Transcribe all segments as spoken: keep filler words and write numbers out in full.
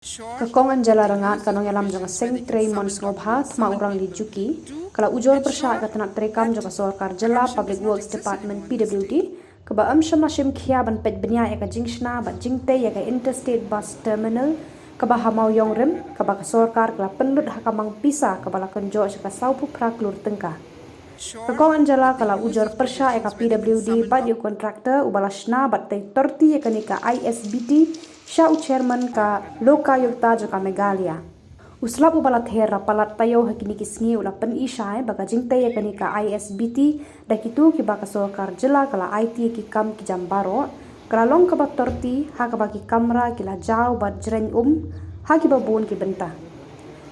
Ka Kong Angela Rangad, ka nongïalam jong ka Seng Trei Mon Sngewbha, Thma Urangli Juki, ka la ujor pyrshah ïa ka tnat treikam jong ka sorkar jylla, Public Works Department, P W D, kaba ym shym la shim khia ban peit bniah ïa ka jingshna bad jingtei ïa ka Interstate Bus Terminal kaba ha Mawïong Rim, kaba ka sorkar ka la pynlut ha ka mang pisa kaba la kynjoh sha ka sawphew phra klur tyngka. Ka Kong Angela ka la ujor pyrshah ïa ka P W D bad ïa u contractor uba la shna bad tei torti ïa kane ka I S B T sha u chairman ka Lokayukta jong ka Meghalaya. U slap uba la ther la palat taïew ha kine ki sngi u la pyni shai ba ka jingtei ïa kane ka I S B T da kito kiba ka sorkar jylla ka la aiti ïa ki kam ki jam baroh, ka la long kaba torti, ha kaba ki kamra ki la jaw bad jreng um ha kiba bun ki bynta.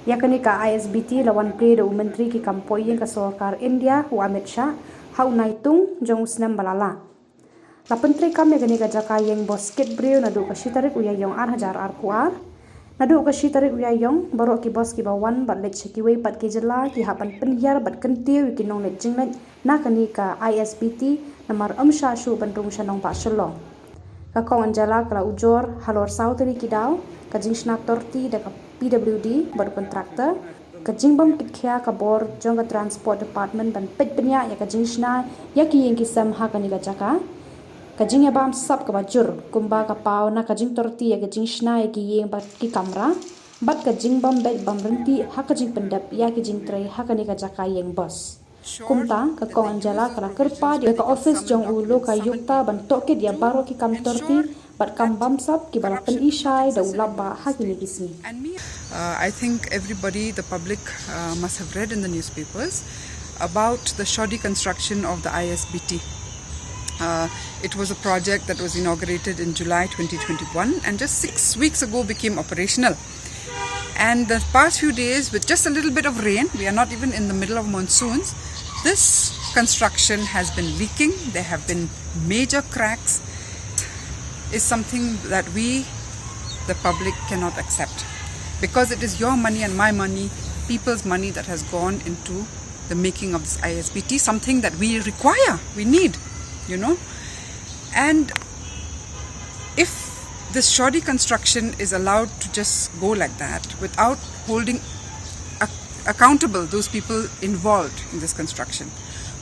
Ïa kane ka I S B T la wan plie da u Myntri ki kam poh ïing ka sorkar India, u Amit Shah, ha u Naitung jong u snem ba la lah. La pyntreikam ïa kane ka jaka ïeng bos kit briew naduh ka shi tarik u Ïaïong ar hajar arphew ar. Naduh ka shi tarik u Ïaïong, baroh ki bos kiba wan bad leit sha kiwei pat ki jylla ki hap ban pynhiar bad kyntiew ïa ki nongleit jingleit na kane ka I S B T, namar ym shah shuh ban rung sha nongbah Shillong. Ka Kong Angela ka la ujor halor saw tylli ki daw ka jingshna torti da ka P W D bad u contractor, ka jingbym kit khia ka bor jong ka Transport Department ban peit bniah ïa ka jingshna ïa ki ïing ki sem ha kane ka jaka, ka jingïabamsap kaba jur kumba ka paw na ka jingtorti ïa ka jingshna ïa ki ïing bad ki kamra, bad ka jingbym beit bym ryntih ha ka jingpyndep ïa ki jingtrei ha kane ka jaka ïeng bos. Kumta, ka Kong Angela ka la kyrpad ïa ka office jong u Lokayukta ban tohkit ïa baroh ki kam torti bad kam bamsap kiba la pyni shai da u lapbah ha kine ki sngi. Uh, I think everybody, the public, uh, must have read in the newspapers about the shoddy construction of the I S B T. Uh, it was a project that was inaugurated in July twenty twenty-one and just six weeks ago became operational. And the past few days, with just a little bit of rain, we are not even in the middle of monsoons, this construction has been leaking. There have been major cracks. Is something that we, the public, cannot accept, because it is your money and my money, people's money, that has gone into the making of this I S B T, something that we require, we need, you know. And if this shoddy construction is allowed to just go like that without holding ac- accountable those people involved in this construction,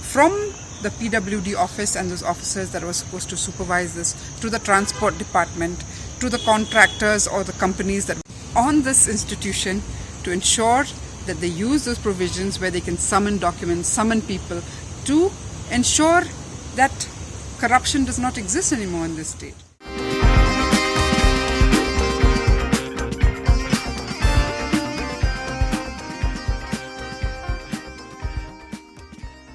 from the P W D office and those officers that were supposed to supervise this, to the transport department, to the contractors or the companies that on this institution to ensure that they use those provisions where they can summon documents, summon people, to ensure that corruption does not exist anymore in this state.